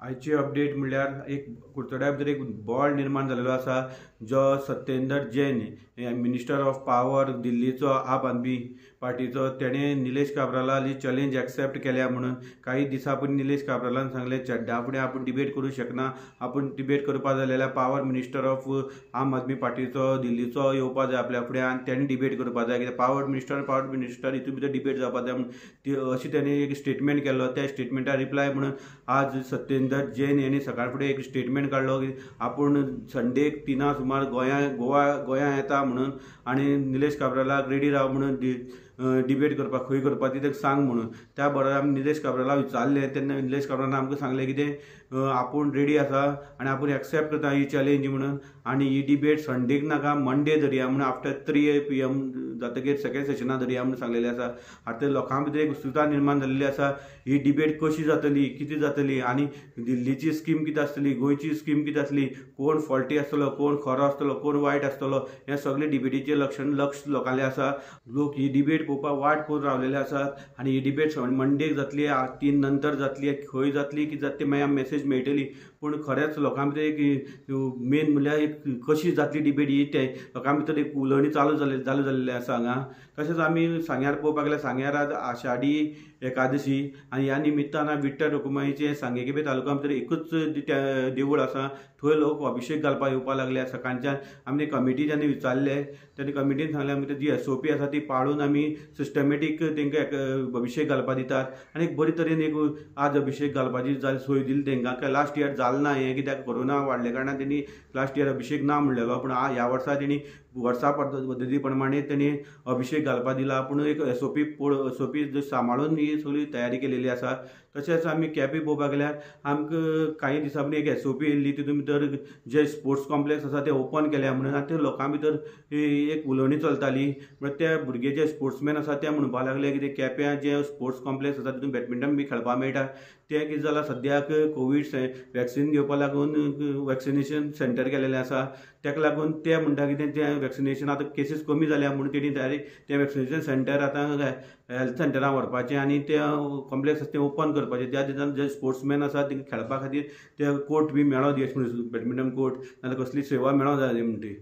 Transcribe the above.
आयची अपडेट म्हणल्यार एक कुडचड्या भितर एक बॉल निर्माण जाल्लो आसा, जो Satyendar Jain minister of power दिल्लीचो आप आदमी पार्टीचो, तेणें निलेश काब्रालाली चॅलेंज एक्सेप्ट केल्या म्हणून काही दिसां पयलीं निलेश काब्रालान सांगलें चड्डा फुडें आपूण डिबेट करूं शकना, आपूण डिबेट करपा जाय जाल्यार पावर मिनिस्टर ऑफ आम आदमी पार्टीचो दिल्लीचो येवपा जाय आपल्या फुडें आनी तेणें डिबेट करपा जाय, कित्याक पावर मिनिस्टर हितून भितर डिबेट जावपा जाय म्हणून ती अशी तेणें एक स्टेटमेंट केल्लो. त्या स्टेटमेंटा रिप्लाय म्हणून आज सत्येंदर जैन यांनी सकाळ फुडें एक स्टेटमेंट काडलो की आपूण संडेक 3 सुमार गोंया येता म्हणून आनी निलेश काब्रालाक रेडी राव म्हणून डिबेट करपाक खंय करपाक ती ताका सांग म्हणून. त्या बरोबर आमी निलेश काब्रालाक विचारलें तेन्ना निलेश काब्रालान आमकां सांगलें कितें आपूण रेडी आसा आनी आपूण एक्सेप्ट करता ही चॅलेंज म्हणून आनी ही डिबेट संडेक नाका मंडे धरया म्हणून आफ्टर 3 PM जातकीर सेकेंड सेशना धरया म्हणून सांगलेलें आसा. आतां लोकां भितर एक उत्सुकता निर्माण जाल्ली आसा ही डिबेट कशी जातली, कितें जातली आनी दिल्लीची स्कीम कितें आसतली, गोंयची स्कीम कितें आसतली, कोण फॉल्टी आसतलो, कोण खरो आसतलो, कोण वायट आसतलो, हें सगळें डिबेटीचें लक्ष लोकांलें आसा. लोक ही डिबेट पळोवपाक वाट पळोवन रावलेले आसात आनी ही डिबेट मंडेक जातली, 3 नंतर जातली, खंय जातली कितें जातली मागीर मेसेज मेळटली. पूण खरेंच लोकां भितर एक मेन म्हणल्यार एक कशी जातली डिबेट ही ते लोकां भितर एक उलोवणी चालू जाल्लें आसा हांगा. तशेंच आमी सांग्यार पळोवपाक गेल्यार सांग्यार आज आषाढी एकादशी आनी ह्या निमित्तान विठ्ठल रखुमाईचें सांगें केपें तालुका भितर एकूच देवूळ आसा, थंय लोक अभिशेक घालपाक येवपाक लागले. सकाळच्यान आमी कमिटी जेन्ना विचारलें तेन्ना कमिटीन सांगलें आमकां जी SOP आसा ती पाळून आमी सिस्टमॅटीक तांकां अभिशेक घालपाक दितात आनी एक बरे तरेन एक आज अभिशेक घालपाची सोय दिली तांकां. काय लास्ट इयर जालें ना हें, कित्याक कोरोना वाडल्या कारणान तेणी लास्ट इयर अभिशेक ना म्हणलेलो, पूण ह्या वर्सा तेणी वर्सा पद्दती प्रमाणे तेणी अभिशेक घालपाक दिला. पूण एक SOP सांबाळून ही सगळी तयारी केलेली आसा. तशेंच आमी केपें पळोवपाक गेल्यार आमकां कांय दिसां पयलीं एक SOP येयल्ली, तितून भितर जे स्पोर्ट्स कॉम्प्लेक्स आसा ते ओपन केल्या म्हणून आनी ते लोकां भितर एक उलोवणी चलताली. म्हळ्यार ते भुरगे जे स्पोर्ट्समॅन आसा ते म्हणपाक लागले की ते केप्यां जे स्पोर्ट्स कॉम्प्लेक्स आसा तितून बॅडमिंटन बी खेळपाक मेळटा, तें कितें जालां सद्याक कोवीड वॅक्सिन घेवपाक लागून वॅक्सिनेशन सेंटर केलेलें आसा, ताका लागून ते म्हणटा कितें तें वॅक्सिनेशन आतां केसीस कमी जाल्या म्हणून तेणी डायरेक्ट तें वॅक्सिनेशन सेंटर आतां हेल्थ सेंटरान व्हरपाचें आनी तें कॉम्प्लेक्स आसा तें ओपन करपाचें. त्या दिसान जे स्पोर्ट्समॅन आसा तांकां खेळपा खातीर ते कोर्ट बी मेळो दी अशें म्हणून बॅडमिंटन कोर्ट नाजाल्यार कसली सेवा मेळो जाय म्हणटी.